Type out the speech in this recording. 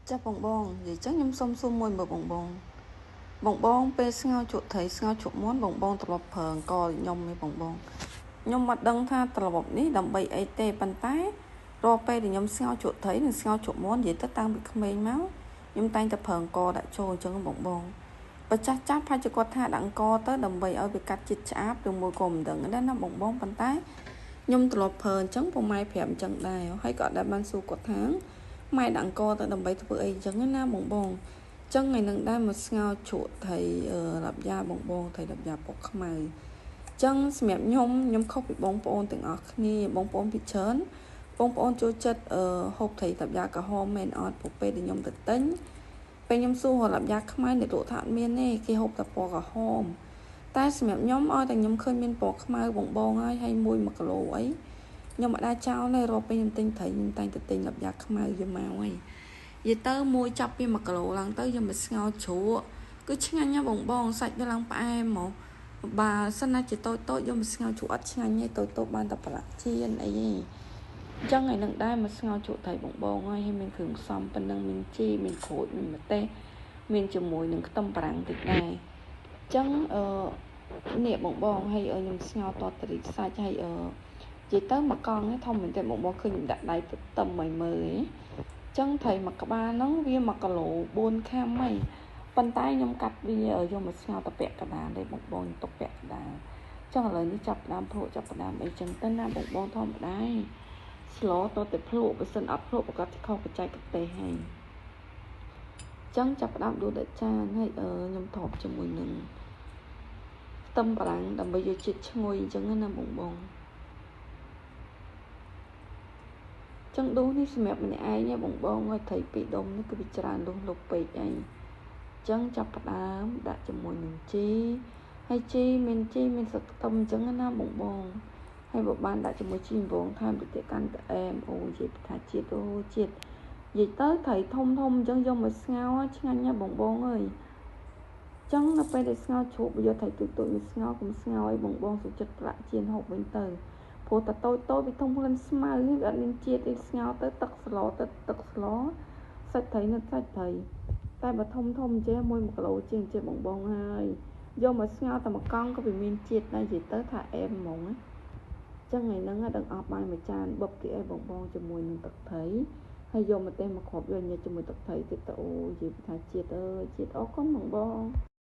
ចាស់បងបងនិយាយចឹងខ្ញុំសុំសួរមួយមើលបងបងបងបងពេលស្ងោរជ្រក់ត្រីស្ងោរជ្រក់មាន់បងបងត្រឡប់ប្រើអង្ករខ្ញុំឯងបងបងខ្ញុំមិនដឹងថាត្រឡប់នេះដើម្បីអីទេប៉ុន្តែរាល់ពេលដែលខ្ញុំស្ងោរជ្រក់ត្រីនិងស្ងោរជ្រក់មាន់និយាយទៅតាំងពីក្មេងមកខ្ញុំតែងតែប្រើអង្ករដាក់ចូលអញ្ចឹងបងបងបើចាស់ចាស់ផាច់គាត់ថាដាក់អង្ករទៅដើម្បីឲ្យវាកាត់ជាតិឆ្អាបឬមួយក៏មិនដឹងដែរណាបងបងប៉ុន្តែខ្ញុំត្រឡប់ប្រើអញ្ចឹងពុកម៉ែប្រាប់អញ្ចឹងដែរហើយក៏អត់ដែលបានសួរគាត់ថាម៉ែដាក់អង្ករទៅដើម្បីធ្វើអីអញ្ចឹងណាបងបងចឹងថ្ងៃនឹងដែរមកស្ងោរជ្រក់ត្រីឡាប់យ៉ាបងបងត្រីឡាប់យ៉ាពណ៌ខ្មៅចឹងសម្រាប់ខ្ញុំខ្ញុំខុសពីបងប្អូនទាំងអស់គ្នាបងប្អូនពីច្រើនបងប្អូនចូលចិត្តហូបត្រីឡាប់យ៉ាក្រហមមែនអត់ព្រោះពេលដែលខ្ញុំទៅទិញពេលខ្ញុំសួរឡាប់យ៉ាខ្មៅអ្នកលក់ថាអត់មានទេគេហូបតែពណ៌ក្រហមតែសម្រាប់ខ្ញុំឲ្យតែខ្ញុំឃើញមានពណ៌ខ្មៅបងបងហើយហើយមួយ1គីឡូអីខ្ញុំអត់ដែរចោលទេរាល់ពេលខ្ញុំទិញត្រីខ្ញុំតែងតែទិញឡាប់យ៉ាខ្មៅយកមកហើយនិយាយទៅមួយចាប់ពី1គីឡូឡើងទៅយកមកស្ងោរជ្រក់គឺឆ្ងាញ់ណាស់បងបងសាច់វាឡើងផ្អែមហ្មងបើសិនណាជាតូចតូចយកមកស្ងោរជ្រក់អត់ឆ្ងាញ់ទេតូចតូចបានតែប្រឡាក់ចៀនអីទេអញ្ចឹងថ្ងៃនឹងដែរមកស្ងោរជ្រក់ត្រីបងបងហើយមានគ្រឿងផ្សំប៉ុណ្ណឹងមានជីមានក្រូចមានម្ទេសមានជាមួយនឹងខ្ទឹមបារាំងតិចដែរអញ្ចឹងនេះបងបងហើយខ្ញុំស្ងោរតតរីសាច់ហើយនិយាយទៅមួយកង់នេះធំមែនទេបងបងឃើញខ្ញុំដាក់ដៃទៅទឹមឲ្យមើលឯងចឹងត្រីមួយក្បាលហ្នឹងវា1គីឡូ4ខាំហីប៉ុន្តែខ្ញុំកាត់វាយកមកស្ងោរតែពាក់កណ្ដាលទេបងបងទុកពាក់កណ្ដាលចឹងឥឡូវនេះចាប់ផ្ដើមភ្លក់ចាប់ផ្ដើមអីចឹងទៅណាបងបងធម្មតាស្លតតែភ្លក់បើសិនអត់ភ្លក់ប្រកាសខុសបច្ចេកទេសហើយចឹងចាប់ផ្ដើមដួសដាក់ចានហើយខ្ញុំថប់ជាមួយនឹងខ្ទឹមបារាំងដើម្បីយកជាតិឈ្ងុយអញ្ចឹងណាបងបងចឹងដូសនេះសម្រាប់ម្នាក់ឯងបងបងឲ្យត្រីពីរដុំនេះគឺវាច្រើនលុះលុបពេកអីចឹងចាប់ផ្ដើមដាក់ជាមួយនឹងជីហើយជីមានស្លឹកខ្ទឹមអញ្ចឹងណាបងបងហើយបើបានដាក់ជាមួយជីកំងថែមទៅទៀតកាន់តែអែមអូនិយាយថាជាតិអូជាតិនិយាយទៅត្រីធំធំអញ្ចឹងយកមកស្ងោរឆ្ងាញ់ណាស់បងបងអើយចឹងនៅពេលដែលស្ងោរជ្រូកយកត្រីទូចទូចមកស្ងោរកុំស្ងោរឲ្យបងបងសុខចិត្តប្រឡាក់ចៀនហូបវិញទៅព្រោះតែតូចតូចវាធំក្លិនស្មៅវាអត់មានជាតិទេស្ងោរទៅទឹកស្លទៅទឹកស្លសាច់ត្រីនៅសាច់ត្រីតែបើធំធំចេះមួយ1គីឡូជាងចេះបងបងហើយយកមកស្ងោរតែមួយកង់ក៏វាមានជាតិដែរនិយាយទៅថាអែមហ្មងណាចឹងថ្ងៃហ្នឹងដឹងអស់បាយមួយចានបឹបទៀតឯងបងបងជាមួយនឹងទឹកត្រីហើយយកម្ទេសមកគ្រាប់យកញ៉ាំជាមួយទឹកត្រីទៀតទៅអូនិយាយថាជាតិអើយជាតិអរគុណបងបង។